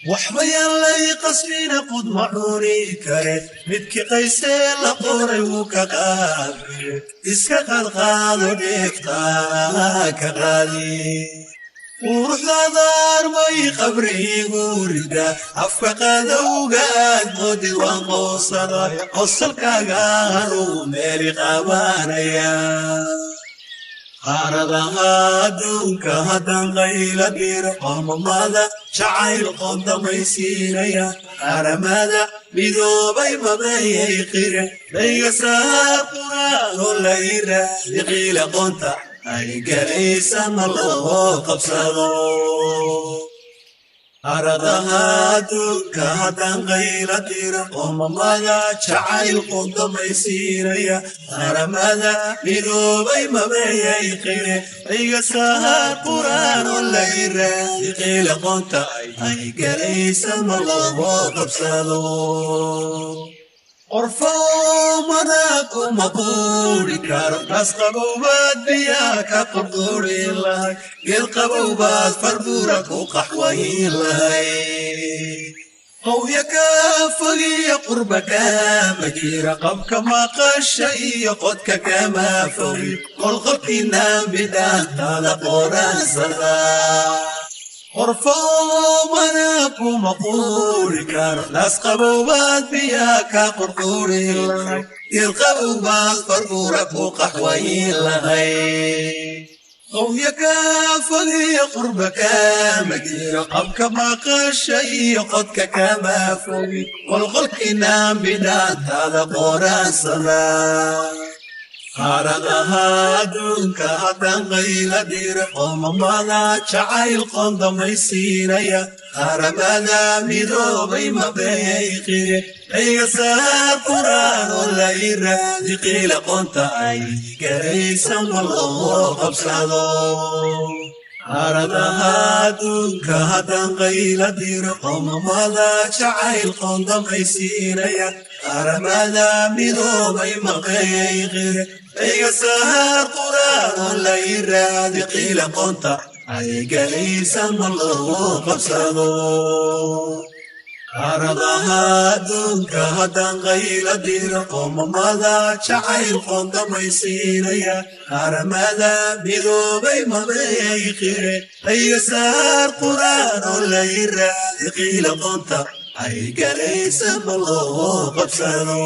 Waxba yaan lay qasbina, qud ma cuni kare. Midkii qaysee la qoray wuu ka qaabire, iska qadqaado, dheeftaa ka qaadi. Quruxdaada armay qabriigu rida, afka qadowgaad moodid waan qoosada, qosalkaaga anuu meeli qabanaya. Qaaradaha adduunka haddaan qayla diro, qoomamada jacayl qoondamaysiinaya. Qaramada Midoobay mabayay qire, dayga saar quraanoo layra diqiila, qoonta ay galaysa ma loo qabsado? Qaaradaha adduunka haddaan qayla diro, qoomamada jacayl qoondamaysiinaya. Qaramada Midoobay mabayay qire, dayga saar quraanoo layra diqiila, qoonta ay galaysa ma loo qabsado? Qorfoomada kuma quuri karo, dhaas qabowbaad biyaa ka qurquuri lahay, geel qabowbaad farbuura ku qaxwayn lahay. Qawya kaa fogiyo qurba kaama jira, qabka maqasha iyo qodka kama fogi, qolqolkiinaan bidhaantaada qoraansada. Qorfoomana kuma quuri karo, dhaas qabowbaad biyaa ka qurquuri lahay, geel qabowbaad farbuura ku qaxwayn lahay. Qawya kaa fogiyo qurba kaama jiro, qabka maqasha iyo qodka kama fogi, qolqolkiinaan bidhaantaada qoraansada. Qaaradaha adduunka haddaan qayla diro, qoomamada jacayl qoondamaysiinaya. Qaramada Midoobay mabeyay qire, dayga saar quraanoo layra diqiila, qoonta ay galaysa ma loo qabsado? Qaaradaha adduunka haddaan qayla diro, qoomamada jacayl qoondamaysiinaya. Qaramada Midoobay maqayay qire, dayga saar quraanoo layra diqiila, qoonta ay galaysa ma loo qabsado? Qaaradaha adduunka haddaan qayla diro, qoomamada jacayl qoondamaysiinaya. Qaramada Midoobay mabeyay qire, dayga saar quraanoo layra diqiila, qoonta ay galaysa ma loo qabsado?